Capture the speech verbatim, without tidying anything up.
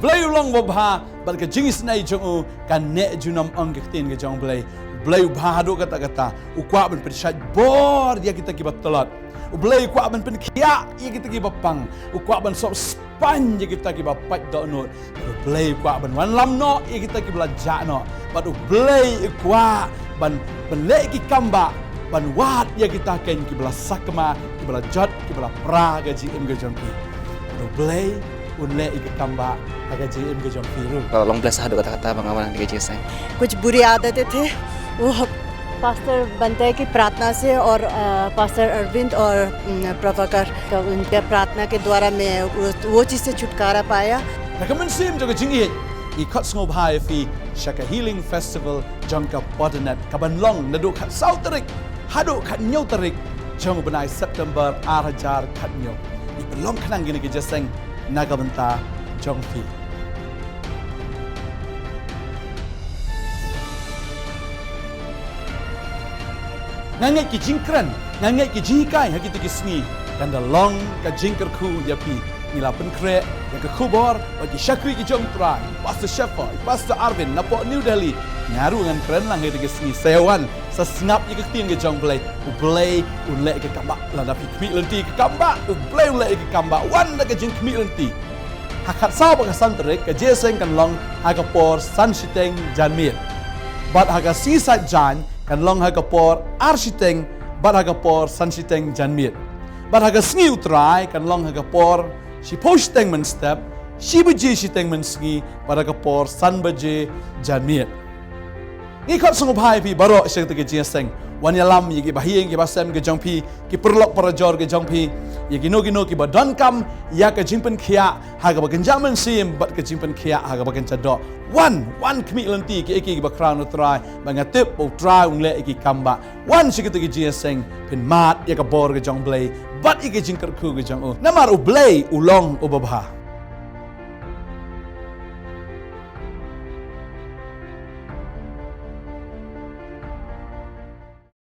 Blei u long uba bha, bad ka jingisynei jong u kan neh junom, ong ka ktien ka jong Blei. Blei u bha haduh katta katta, u kwah ban pynshait bor ïa kita kiba tlot. U Blei u kwah ban pynkhiah ïa kita kiba pang, u kwah ban sop spaiñ ïa kita kiba pait dohnud. U Blei u kwah ban wanlam noh ïa kita kiba la jah noh. Bad u Blei u kwah ban, ban leh ki kam ba, ban wad ïa kita keiñ kiba la sakma, kiba la jot, kiba la pra ka jingim ka jong ki. Bad u Blei un leh ïa ki kam ba ha ka jingim ka jong phi ruh. Long bless haduh katta katta ba nga wan ha kane ka jingïaseng. कुछ बुरी आदतें थे, वो पास्टर बनते की प्रार्थना से और, अ, पास्टर अरविंद और, उम, प्रभाकर का, उनके प्रार्थना के द्वारा मैं वो, वो चीज़ से छुटकारा पाया। Na ka mynsiem jong ka jingïeit, ngi khot sngewbha ïa phi sha ka Healing Festival jong ka Poddup kaban long naduh khatsaw tarik haduh khathynñiew tarik jong u bnai September ar hajar khathynñiew. Ngi pynlong khnang ïa kane ka jingïaseng na ka bynta jong phi. Nga ngeit ki jingkren, nga ngeit ki jinghikai ha kito ki sngi kan da long ka jingkyrkhu ïa phi. Ngi la pynkhreh ïa ka khubor ba ki shakri ki jong U Trai, Pastor Shepherd, Pastor Arvin napoh New Delhi. Nga ruh ngan kren lang ha kito ki sngi. Sa ïa wan, sa sngap ïa ka ktien ka jong U Blei. U Blei un leh ïa ka kam ba, lada phi khmih lynti ïa ka kam ba, U Blei un leh ïa ka kam ba. Wan da ka jingkhmih lynti. Ha khatsaw bad ka san tarik ka jingïaseng kan long ha ka por san shiteng janmiet. Bad ha ka sngi Saitjaiñ kan long ha ka por ar shiteng bad ha ka por san shiteng janmiet. Bad ha ka sngi U Trai kan long ha ka por shiphew shiteng mynstep, shi baje shiteng mynsngi, bad ha ka por san baje janmiet. Ngi khot sngewbha ïa phi baroh sha kata ka jingïaseng. Wan ïalam ïa ki bahaïing ki bahasem ki jong phi, ki paralok parajor ki jong phi, ïa kino kino kiba donkam ïa ka jingpynkhiah ha kaba kynja mynsiem bad ka jingpynkhiah ha kaba kynja doh. Wan, wan khmih lynti kiei kiei kiba khraw na U Trai, ba nga tip ba U Trai un leh ïa ki kam ba. Wan sha kata ka jingïaseng, phin mad ïa ka bor ka jong U Blei bad ïa ka jingkyrkhu ka jong u. Namar U Blei u long uba bha.